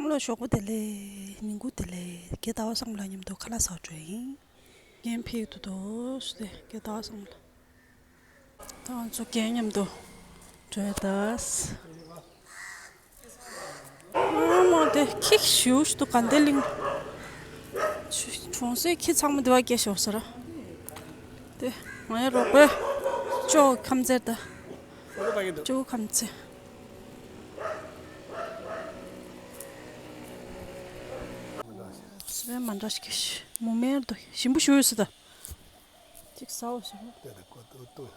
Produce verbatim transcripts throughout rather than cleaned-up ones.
ལོ་ཞོགས་པ་བདེ་ལེགས། ཉིན་གུང་བདེ་ལེགས། རྒན་ཟླ་བ་བཟང་མོ་ལགས་མཉམ་དུ་ཁ་ལག་ཟ་འགྲོ་ཡིན། རྒན་ཕེབས་འདུག་དོ་ཟེར་ཏེ་རྒན་ཟླ་བ་བཟང་མོ་ལགས། ད་ང་ཚོ་རྒན་མཉམ་དུ་འགྲོ་ཡ་ད། ཨ་མ་དེ་ཁྱི་ཞིག་འདུག་ག་འདེ་གླིང་། གྲོང་གསེབ་ཁྱི་ཚང་མ་འདི་བ་སྐྱེས་ཤོག་ཟེར་ར། དེ་ང་ཡང་རོགས་པའི་ཅོ་ཁམ་ཚེར་ད། ཅོ་ཁམ་ཚེར། སི་པན་མ་འདྲ་ཞིག་གི་མོ་མེར་དུ་ཞིམ་པོ་ཞུ་ཡོད་སི་ད། གཅིག་ཟའོ་ཞིམ་པོ། དེ་ལ་ཀོ་ཏུ་ཏུ།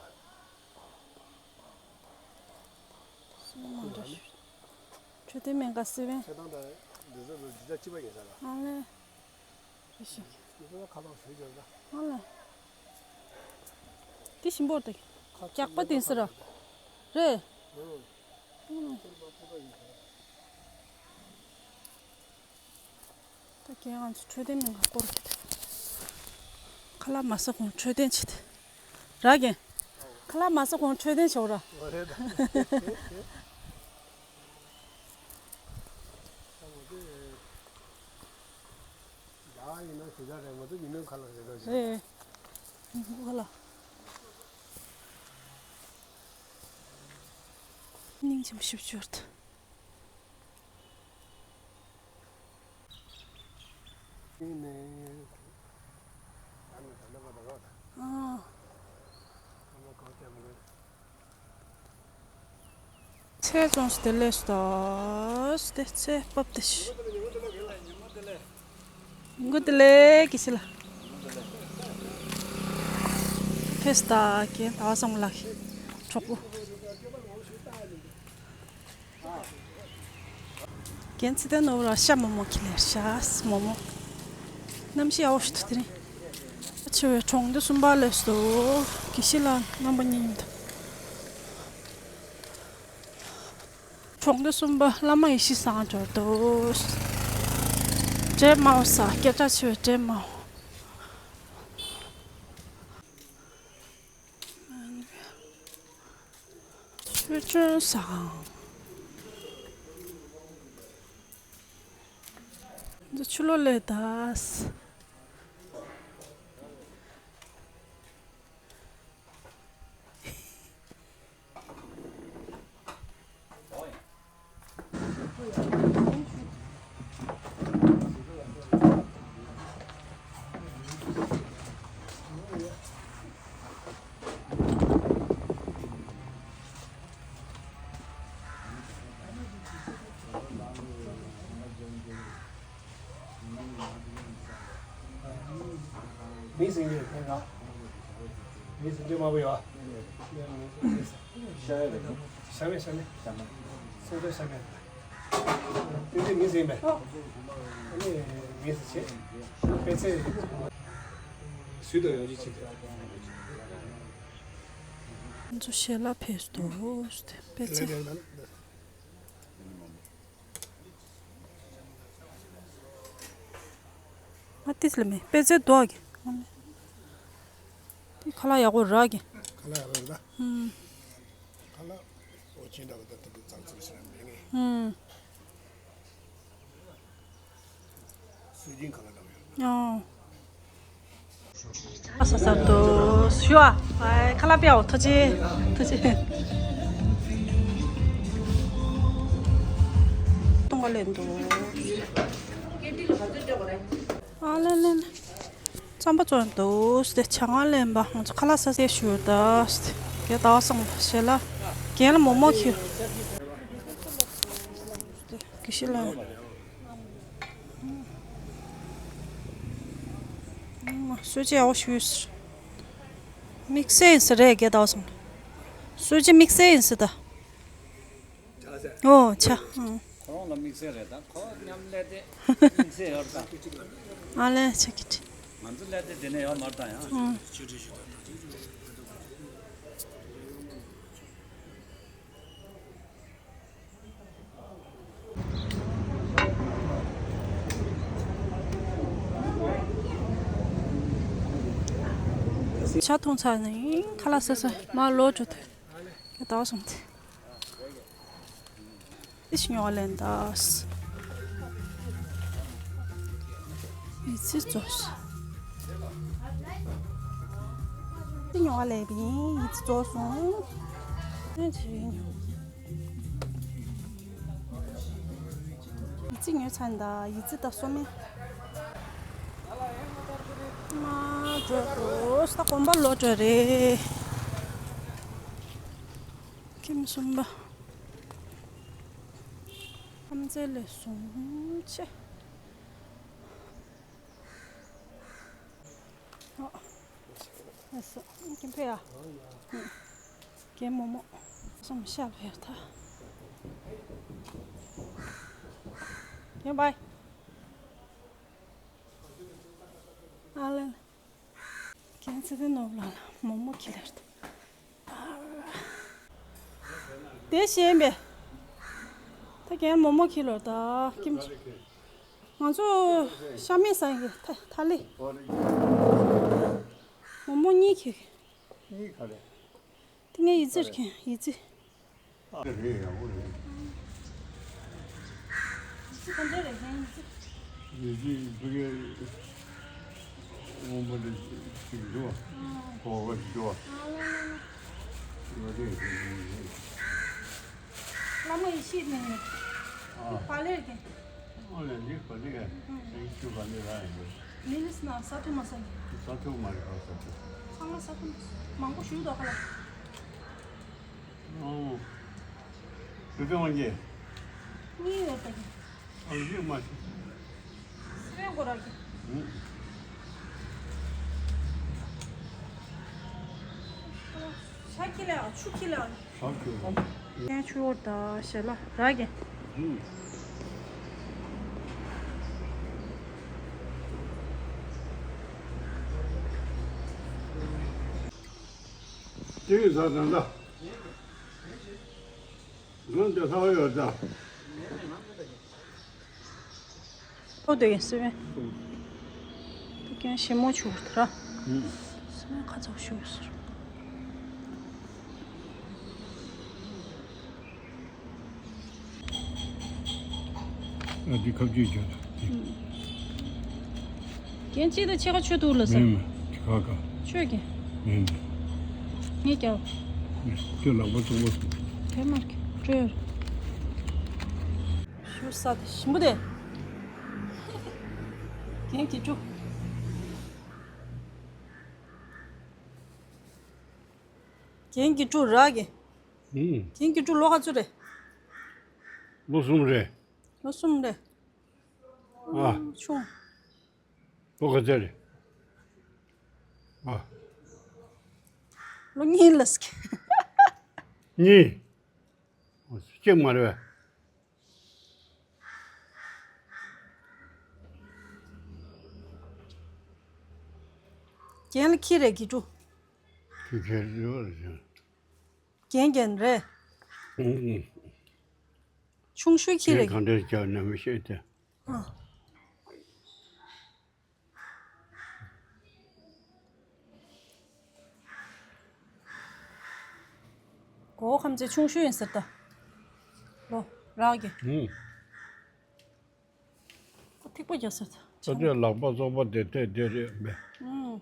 སི་པན་མ་འདྲ་ཞིག་འཕྲོད་བསྟེན་སྨན་ཁང་སི་པན། ཁྱེད་དང་ད་འདི་ཚོ་ལ་འདི་ལྟར་ཅི་པ་ཡིན་ས་ལ། ཨ་ལེ། ཡེ་ཤེས། འདི་ཚོ་ཁ་ལག་ཞུ་རྒྱུ་ལ། ཨ་ལེ། འདི་ཞིམ་པོ་འདུག་ཁ་རྒྱགས་པ་དེ་ཟེར་ར། རེད། ཨང་། ཨང་། ད་རྒན་ང་ཚོ་འཕྲོད་བསྟེན་སྨན་ཁང་སྐོར་གྱི་ཁ་ལག་མ་ཟ་གོང་འཕྲོད་བསྟེན་བྱེད་དེ། ར་རྒན། ཁ་ལག་མ་ཟ་གོང་འཕྲོད་བསྟེན་བྱོས་ར། ཨོ་རེད་ད། ད་ང་ཚོ་ཡག་ཡིན་ན་ཞེ་དྲག་རེད། ང་ཚོ་ཉིན་མོའི་ཁ་ལག་རེད་འགྲོ་ཞིག་རེད། ཁ་ལག་སྙིང་རྗེ་མོ་ཞིག་བྱོས་ད། ཚེ་བཙོང་སྟེ་ལས་སུ་དོ་སྟེ་ཚེ་སྤབས་ཏེ་ཤི། ངུ་དེ་ལས་ཀྱི་སི་ལ། ཕེ་སི་ཏ་ཀེ་ཟླ་བ་བཟང་མོ་ལགས་གྲོགས་པོ། རྒན་ཚེ་བརྟན་ནོར་བུ་ར་ཤ་མོག་མོག་ཁྱེར་ལེར་ཤ་མོག་མོག་གནམ་གཤིས་ཡག་པོ་ཞིག་འདུག་དེ་རིང་། ཆེ་བའི་གྲོང་སྡེ་གསུམ་པ་ལས་སུ་དགེ་བཤེས་ལགས་རྣམ་པ་གཉིས་ཡིན་འདུག་གྲོང་སྡེ་གསུམ་པ་བླ་མ་ཡེ་ཤེས་བཟང་འབྱོར་འདུག་འདྲེ་མའོ་ས་སྐད་གྲགས་ཆེ་བའི་འདྲེ་མའོ། ཆོས་སྐྱོན་བཟང་། འདི་ཆུ་ལོག་ལས་ད། མི་སེང་གེ་ཕན་ན། མི་སེང་གེ་མ་བུ་ཡོ། ཤ་མེད་ཤ་མེད། སོང་ཚོད་ཤ་མེད། དེ་དེ་མི་སེང་མེད། ཨ་ནི་མི་སེང་ཆེ། པེ་ཚེ། སུས་དོ་ཡོང་ཅི་ཆེ། ང་ཚོ་ཞལ་ལག་ཕེབས་སུ་དོ། པེ་ཚེ། ང་ཏིས་ལ་མེ་པེ་ཙེ་དོ་གི། ཏི་ཁ་ལག་ཡག་པོ་རག་གི། ཁ་ལག་ཡག་པོ་རེད་ད། ཨུམ། ཁ་ལག་འོ་ཅན་འདྲ་བ་ད་ཏི་ཏི་ཙང་ཙང་ཞིག་རག་མེད་ངེས། ཨུམ། སུས་ཀྱིན་ཁ་ལག་འདྲ་བ་ཡོད་རེད་ད། ཨོ། ཨ་ས་ས་དོ་ཞུ་ཨ། ཨའི་ཁ་ལག་པེའོ་ཐུགས་རྗེ་ཐུགས་རྗེ། གཏོང་ག་ལེན་དོ། ཨ་ལེ་ལེ་ལེ། རྩམ་པ་བཙོང་དོ་སྟེ་ཆང་ང་ལེན་པ་ང་ཚོ་ཁ་ལག་ས་སེ་ཞུ་ད་སྟེ་རྒན་ཟླ་བ་བཟང་པོ་ཞལ་ལག་རྒན་ལ་མོག་མོག་ཁྱེར། དགེ་བཤེས་ལགས། གསོལ་ཇ་ཡག་པོ་ཞིག་ཡོད་ཟེར། དམིགས་བསལ་ཡིན་ཟེར་རེད་རྒན་ཟླ་བ་བཟང་པོ། གསོལ་ཇ་དམིགས་བསལ་ཡིན་ཟེར་ད། ཨོ་ཆ། ཨང་། ཁོ་རང་ལ་དམིགས་བསལ་རེད་ད། ཁོ་མཉམ་ལས་དེ་དམིགས་བསལ་ཡོད་ད། ཨ་ལེ་ཆ་གི་ཆ། ང་ཚོ་ལས་དེ་དེ་ནས་ཡོད་མ་རེད་ད་ཡང་། ཨང་། ཇ་འཐུང་ཚར་ནས་ཁ་ལག་ཟ་ས་མར་ལོག་འགྲོ་ཐུབ། ཀྱ་ཏའོ་སོང་ཚེ། ཏི་ཤི་ཉོ་ལེན་ད། ཡིད་ཆེས་རྫོགས་ཤིང་། ཏི་ཉོ་བ་ལས་པིན་ཡིད་ཆེས་རྫོགས་སོང་། ཏན་ཆེ་ཉོ། ཡིད་ཆེས་ཉོས་ཚར་འདུག་ཡིད་ཆེས་ད་སོ་མེ། མ་འགྲོ་འགྲོ་ས་གོམ་པ་ལོག་འགྲོ་རེད། ཁྱིམ་གསུམ་པ། ཁམས་ཚན་ལས་བཟུང་ཆེ། ཨ། ཨ་སོ། ཁྱིམ་ཕེ་ཡ། རྒན་མོ་མོ། སོང་ཤ་ཕེ་ཡ་ཐ། ཡོང་བའི། ཨ་ལེ། ཁྱེད་ཚེ་བའི་ནོར་ལ་མོག་མོག་ཁྱི་ལེར་ཏོ། དེ་ཤེས་པས། ད་ཁྱེད་མོག་མོག་ཁྱི་ལོར་ད་ཀིམ་ཆུ། ང་ཚོ་ཤ་མེད་ཟ་ཡི་ཐ་ཐ་ལི། མོག་མོག་གཉིས་ཁྱི། གཉིས་ག་རེ། དེ་ངའི་ཡི་ཙི་རེད་ཁྱེད་ཡི་ཙི། ཨ། དེ་རེད་ཡག་པོ་རེད། ཡི་ཙི་ག་འདྲ་རེད་ཁྱེད་ཡི་ཙི། ཡི་ཙི་ཕ་གིའི་སྔོན་པོ་དེ་ཅིག་འདུག་བ། གོག་པ་ཅིག་འདུག་བ། ཨ་ལ་ལ་ལ། ཡོད་རེད་རེད་རེད་རེད། བླ་མ་ཡེ་ཤེས་ནས་ཨ། བ་ལེར་གྱི། ཨོ་ལེ་ལི་བ་ལེ་ཨ། ཨུམ། ཡེ་ཤེས་བ་ལེ་ར་ཡིན། ལི་ལི་སི་ན་ས་ཐུ་མ་ས་གི། ས་ཐུ་མ་རེད་ཨ་ས་ཐུ། ཚང་མ་ས་ཐུ་མ། མང་པོ་ཞུ་དོ་ཁ་ལ། ཨོ། སུ་ཐུ་མ་གི། གཉིས་ཡོད་ད་གི། ཨ་ལི་མ་ཤི། སེ་བན་གོ་ར་གི། ཨུམ། ཤ་ཁྱི་ལ་ཆུ་ཁྱི་ལ། ཤ་ཁྱི་ལ། ཡང་ཆུ་བོར་དང་ཞལ་ལག་རག་གི། ཨུམ། ཏེ་ས་དང་ད། ང་འདི་ལྷག་ཡོད་ད། ཨོ་དེ་སེ་བན། ད་ཀྱང་ཞིམ་མོ་བྱུག་ཐུ་ར། ཨུམ། སེ་བན་ཁ་ཚ་བྱུག་ཟེར། ཨ་འདི་ཁ་བརྗོད་བྱུང་ད། ཨུམ། རྒན་གཅིག་དང་ཕྱེད་ཀ་ཆོད་འདུག་ལ་ཟེར། མེད་མེད་ཁ་ཁ། ཆོད་ཀྱི། མེད་མེད། ངས་ཀྱང་། ཁྱོད་ལག་པ་བཙོག་པ་སོང་། དེ་མར་གྱི་སྤྲོད། ཞུ་ས་དེ་ཞིམ་པོ་དེ། རྒན་གྱི་ཅུ། རྒན་གྱི་ཅུ་རག་གི། ཨུམ། རྒན་གྱི་ཅུ་ལོ་ག་ཚོད་རེད། ལོ་གསུམ་རེད། ལོ་གསུམ་རེད། ཨ། ཆུང་། ལོ་ག་ཚོད་རེད། ཨ། ལོ་གཉིས་ལ་སྐྱེས། གཉིས། གཅིག་མ་རེད་པས། རྒན་ལ་ཁྱི་རེད་གི་ཀྲུ། ཁྱི་ཁྱི་རེད་པ་རེད། རྒན་རྒན་རེད། ཨུང་ཨུང་། ཆུང་ཤོས་ཁྱི་རེད། རྒན་ག་འདྲ་བྱས་ན་མི་ཤེས་ཏེ། ཨ། གོ་ཁམས་ཚེ་ཆུང་ཤོས་ཡིན་ཟེར་ད། ལོ་རག་གི། ཨུང་། ཁོ་ཐིགས་པ་རྒྱག་ས་ད། ཁོ་ཚོས་ལག་པ་བཙོག་པ་དེ་དེ་དེ་རེད་པས། ཨུང་།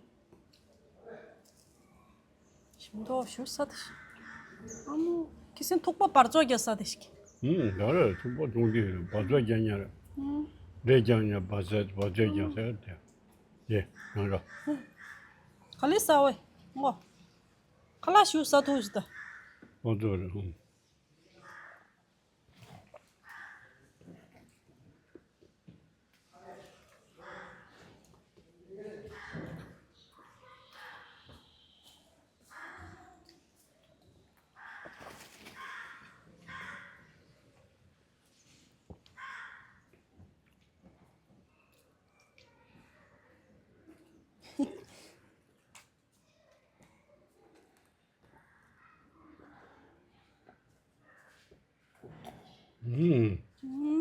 ཞིམ་མདོག་ཞུ་ས་དེ་ཞིག་ཨ་མོ། ཁྱི་སེང་ཐུག་པ་འབར་བཙོག་རྒྱག་ས་དེ་ཞིག་ཨུང་། ད་རེད་ཐུག་པ་བཙོག་གི་རེད་འབར་བཙོག་རྒྱག་ཉེ་རེད། ཨུང་། འདྲེ་རྒྱག་ཉེ་འབར་བཙོག་འབར་བཙོག་རྒྱག་ས་དེ། ཡེ་ཡང་ར། ག་ལེ་ས་བས་ངོ་། ཁ་ལག་ཞུ་ས་ཐུག་ཞིག་ད། འབར་བཙོག་རེད་ཨུང་། ཨུང་།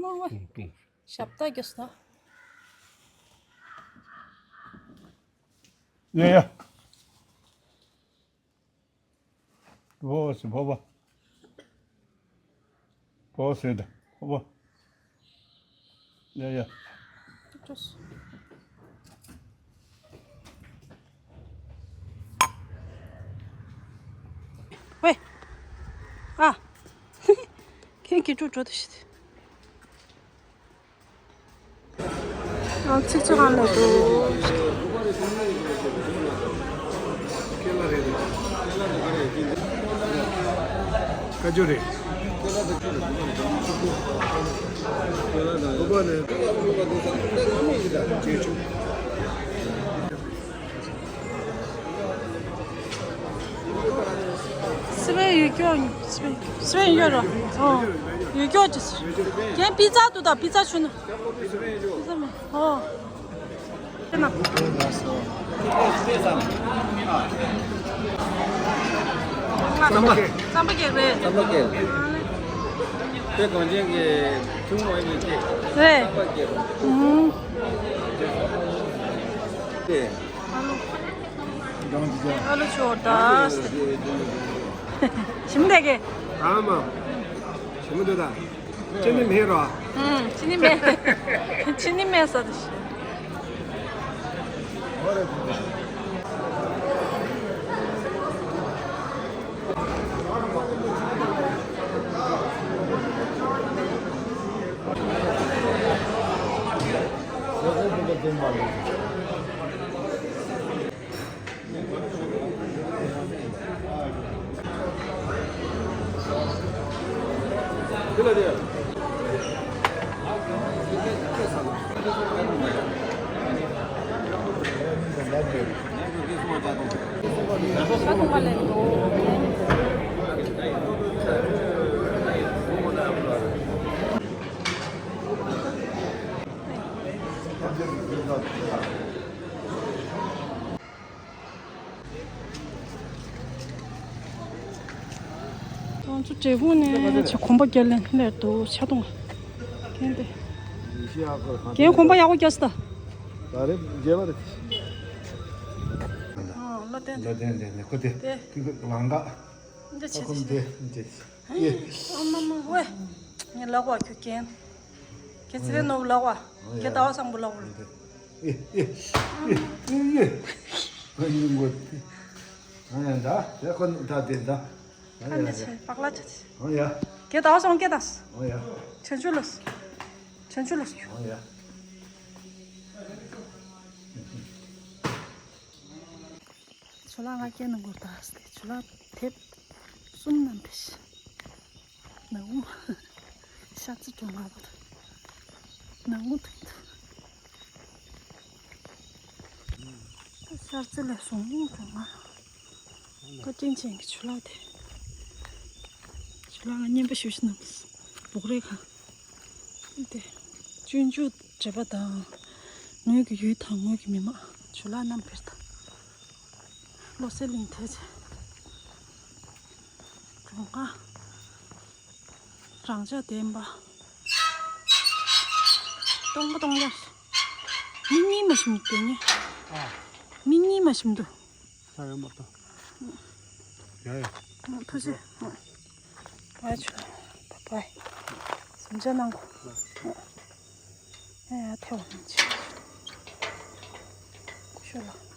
ནོར་བ། ཨུང་ཏུང་། ཞབས་ཏ་རྒྱ་སྟ། ཡ་ཡ། བོ་སི་བོ་བ། བོ་སི་ད་བོ་བ། ཡ་ཡ། ཏུ་ཏུ་སི། ཝེ། ཨ། ཁྱེད་ཀྱིས་ཀྲུག་ཀྲུག་ཏུ་ཤི། ཨ། ཚིག་ཚོད་གང་ལ་འདུག་ཀ་ཅོ་རེད། སི་པན་ཡུལ་སྐྱོར། སི་པན་ཡུལ་སྐྱོར་རོ། ཨོ། ཡུལ་སྐྱོར་གྱི། ཁྱེད་པི་ཙ་འདུག་ད། པི་ཙ་ཆུ་ནི། པི་ཙ་མེད། ཨོ། དེ་ན། རྩམ་པ། རྩམ་པ་སྐྱེལ་རེད། རྩམ་པ་སྐྱེལ། དེ་གངས་ཅན་གྱི་ཐུན་མོང་ཡིན་པའི་ཅིག་རེད། རྩམ་པ་སྐྱེལ། ཨུམ། དེ། ཨ་ལུ་ཆོག་ད། ཞིམ་འདུག་གས། ཨ་མ། ཞིམ་འདུག་ད། ཅི་ནི་མེད་རོ། ཨུམ། ཅི་ནི་མེད། ཅི་ནི་མེད་ས་དེ། ང་ཚོ་འབྲས་སྤུངས་ནས་ཆ་གོམ་པ་རྒྱག་ལེན་སླེབས་འདུག་ཆ་གཏོང་། རྒན་དེ། རྒན་གོམ་པ་ཡག་པོ་རྒྱག་སོང་ད། ད་རེས་མཇལ་བ་རེད། ཨ། བློ་བརྟན། བློ་བརྟན་དེ་ནས་ཁོ་དེ། དེ། ཁོ་ལང་ཀ། འདི་བྱེད། ཁོ་དེ་འདི། ཨེ། ཨ་མ་མ་ཝེ། ངས་ལབ་པ་ཁྱོད་རྒན། ཁྱེད་ཚེ་རིང་ནོར་བུ་ལབ་པ། ཁྱེད་ཟླ་བ་བཟང་པོ་ལབ་པ། ཨེ་ཨེ་ཨེ་ཨེ། ཨ་ནི་ངོ་དེ། ཨ་ཡ་ད་དེ་ཁོ་ད་དེ་ད། ཨ་ནི་ཆེ་པག་ལ་ཆེ། ཨ་ཡ། ཁྱེད་ཟླ་བ་བཟང་ཁྱེད་ད། ཨ་ཡ། ཆུང་ཆུང་ལ། ཆུང་ཆུང་ལ། ཨ་ཡ། ཇོ་ལགས་ང་སྐྱེལ་ནང་སྐོར་ད་སྟེ་ཇོ་ལགས་དེབ་གསུམ་བསྣམས་ཏེ་ཤི། ནག་མོ། ཤ་ཚ་གྲོང་ཁ་པོ་དང་། ནག་མོ་དུང་དུ། ཤར་རྩེ་ལ་ཟུང་ལུང་གྲོང་ཁ། བཀའ་དྲིན་ཅན་གྱི་ཇོ་ལགས་དེ། ཇོ་ལགས་ང་རྔན་པ་ཞུ་ཞིག་ནམ། སྦུག་རེ་ཁ། དེ། སྤྱོད་འཇུག་འབྲེལ་པ་དང་། ངོས་ཀྱི་ཡུལ་དང་ངོས་ཀྱི་མི་མང་ཇོ་ལགས་རྣམས་ཕེར་དང་། བློ་གསལ་གླིང་ཐལ་ཆེ། གྲོང་ཁ། རང་ཅག་བདེན་པ། སྟོང་པ་སྟོང་ཡར། མི་གཉིས་མ་ཞིམ་དེ་ནི། ཨ། མི་གཉིས་མ་ཞིམ་དུ། ས་ཡོམ་མ་གཏོང་། ཡ་ཡ། ཐུགས་རྗེ་ཆེ། བའི་ཆུ། བའི། སེམས་ཅན་ནང་གོ། ཡ་ཡ་ཐེ་བ་མིན་ཆེ། ཤོ་ལ།